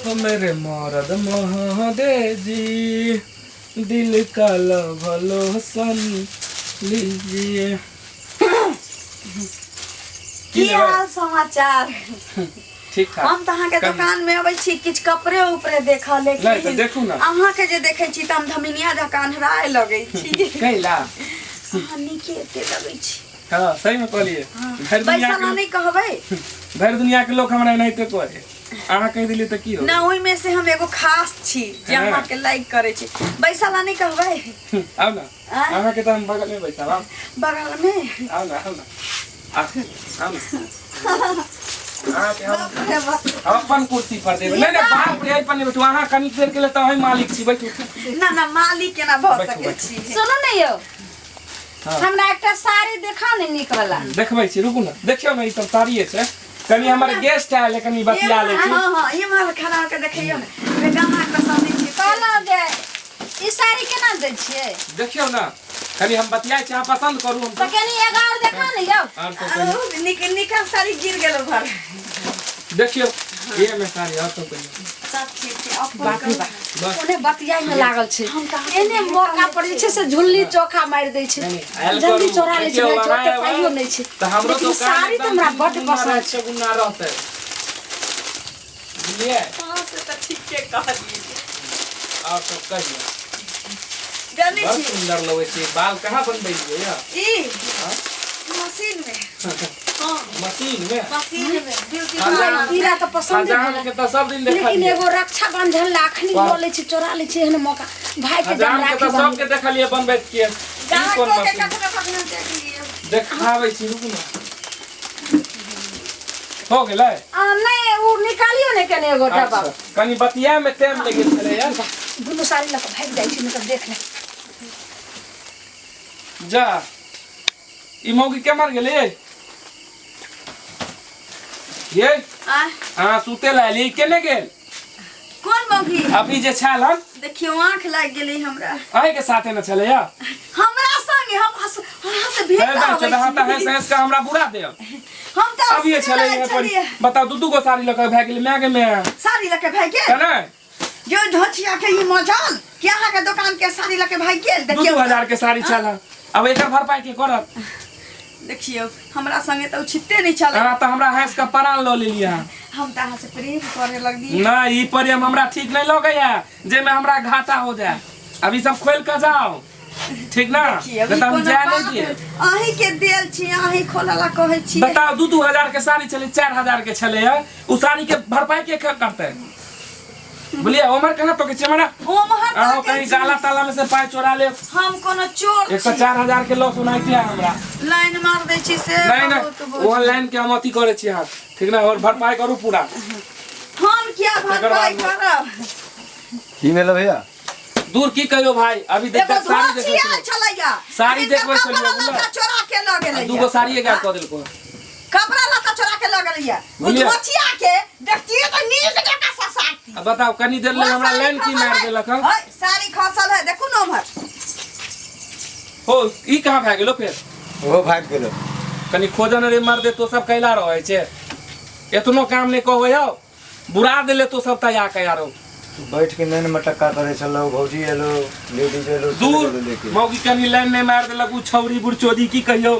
ओ मेरे मरद महादे जी दिल का लवलोसन लीजिए। की हाल समाचार? ठीक ठाक। हम तऽ अहाँके दुकान में अबै छी किछु कपड़े उपरे देखऽ, नहि तऽ लेकिन देखू ने। अहाँके जे देखै छी तऽ हम धमिनिया जकाँ अन्हराए लगै छी। कैला? अहाँ नीके एते लगै छी। हाँ, सही में कहलिए। भरि दुनिया बैसल के नहि कहबै। भरि दुनिया के लोग हमरा एनाहिते कहे, अहाँ कहि दिलियै तऽ की हो? ना, ओहिमे से हम एगो खास छी जे हाँ। अहाँके लाइक करै छी। बैसल नहि कहबै? आउ ने। आँय? अहाँके तऽ हम बगल में बैसाब, आउ। बगल में? आउ ने, आउ ने, आउ, आउ ने। अहाँके हम बाप रे बाप। अपन कुर्सी पर देबै। नहीं नहीं, बाप रे, एहि पर नहि बैठू। अहाँ कनिक देर के लिए तऽ अहीं मालिक छी, बैठू। ना ना, मालिक केना भऽ बैठू, सकै बैठू। छी? सुनू ने यौ। हाँ। हमरा एकटा साड़ी देखा ने नीक वाला। देखबै छी, रुकू ने। देखियौ ने, ई सब साड़िए छै। कनि हमर गेस्ट आयल है, कनि बतिया लै छी। हाँ हाँ, ये माल खड़ा होके देखियौ ने, रे गाना के शादी छी। कहलहुँ जे ई साड़ी केना दै छियै? देखियौ ने, कनि हम बतियाइ छी, अहाँ पसन्द करू। हम तऽ कनि एगो आओर देखा ने यौ। आर सब कहियौ। आउ, निक निका साड़ी गिर गेलो घर। देखियौ, ये में साड़ी। और सब कहियौ। सब ठीक छै, अपन बाप रे कहू। बाप। बस। ओने बतियाइ में लागल छै। हम कहाँ एने मौका पर जे छै से झुल्ली चोखा मारि दै छै। नहीं, नहीं, आयल जल्दी करू। चोरा लै छै। देखियौ, भाइ, अहाँ ओते एबै, पाइयो नहि छै, तऽ हमरो लेकिन दोकान साड़ी तऽ एकदम हमरा बड्ड दुगुना पसन्द राति छै। चौगुना रहतै, बुझलियै? हाँ, से तऽ ठीके कहलियै। और सब कहियौ। जानै बड़ छी। सुन्दर लगै छै। बाल कहाँ बनबैलियै यऽ? ई हाँ? मशीन में, हाँ। मशीन में? मशीन में ब्यूटी हाँ, पार्लर। हमरा पीरा तऽ पसन्द हजाम भेलै, के तऽ सब दिन लेकिन देखलियै। एगो रक्षा बंधन ला अखनी वाह। लऽ लै छी, चोरा लै छी एहन मौका भाई के जब हजाम के राखी तऽ बन्हबै। सबके देखलियै बनबैत के ई कोन गाहको के मशीन? कखनो कखनो देख लियौ। देखाबै छी, रुकू ने। हो गेलै? आ, नहि, ओ निकालियौ ने कनि एगो डब्बा। अच्छा, कनि बतिया में टाइम लागि गेल छलै यार। दुनू साड़ी लऽ कऽ भागि जाइ छी, नहि तऽ देख ले। जा, ई मौगी केम्हर गेलै ये? आ? अहाँ सुते ला एलियै, ई केने गेल? कोन मौगी? अभी जे छल हन। देखियौ, आँख लागि गेलै हमरा। अहीं के साथे ने छलै या? हमरा संगे? हम अहाँ से भेंट हे बे आबै चौदह तऽ छी। हँसि हँसि कऽ हमरा बुरा देब। हम तऽ अभी हँसने छलै लागल यहाँ पर। छलियै। बताउ, दू दू गो साड़ी लऽ कऽ भए गेलै माय गे माय। साड़ी लऽ के भागि गेल? तऽ नहि। जो धोचिया के ई मजाल के अहाँ के दुकान के साड़ी लऽ के भागि गेल। दू देखियौ। 2000 के साड़ी छल हन। अब एकर भरपाई के करत? देखियौ, हमरा संगे तऽ उचिते नहि चले। अहाँ तऽ हमरा हँसि कऽ प्राण लऽ लेलियै अहाँ। हम तऽ अहाँ से प्रेम करे लगलियै। नहि, ई प्रेम हमरा ठीक नहीं लगैया, जेमे हमरा घाटा हो जाए। अब ई सब खोल के जाओ, ठीक ना? देखियौ, नहीं ई तऽ हम कोनो जाए नहीं बात दिए। अहीं के देल छी, अहीं खोलऽ ला कहै छी। बताओ, दू दू हजार के साड़ी छलै, 4000 के छलै है। उ साड़ी के भरपाई के करतै? बोलिए, उमर कहाँ तो के छै हमरा? ओमहर अहाँ ताकै कहीं छी। गाला ताला में से पाई चोरा ले। हम कोनो चोर एक सौ छी? 4000 के लॉस सुनाइते है हमरा। लाइन मार दै छी से। नहीं बहुत नहीं, बहुत। ऑनलाइन के हम अथी करै छी अहाँ, ठीक ना? और भरपाई करू पूरा। हम किया भरपाई बाद करब? की भेलै भैया? दूर की कहियो भाई, अभी देख एगो देख साड़ी धोती देखबै आयल छलियै। छलैया। साड़ी हिनकर देखबै छलियै, कपड़ा बुझलऽ? लत्ता चोरा के लऽ गेलैया। दूगो साड़ी गायब कऽ देलको। कपड़ा लत्ता चोरा के लऽ गेलैया। ओ बुझलियै? धोतिया के देखतियै तऽ नीक जकाँ ससारती। अब बताओ, कनी देर ले हमरा साड़ी लाइन की खसल मार है। देलक हन। है, साड़ी खसल है, देखू ने उम्हर। हो, ई कहाँ भए गेलो फेर? ओहो भागि गेलो। कनी खोजन रे मर दे, तो सब कैला रहै छै? एतनो काम नहि कहबै यौ, बुरा देले तो सब तैयार के यारो। बैठ के नैन मटक्का करै छलौ, भौजी एलो, लेडीज एलो, चलि दूर गेलो लेके। मौगी कनी लाइन नहि मारि देलक उ छौरी बुढ़चोदी, की कहियौ।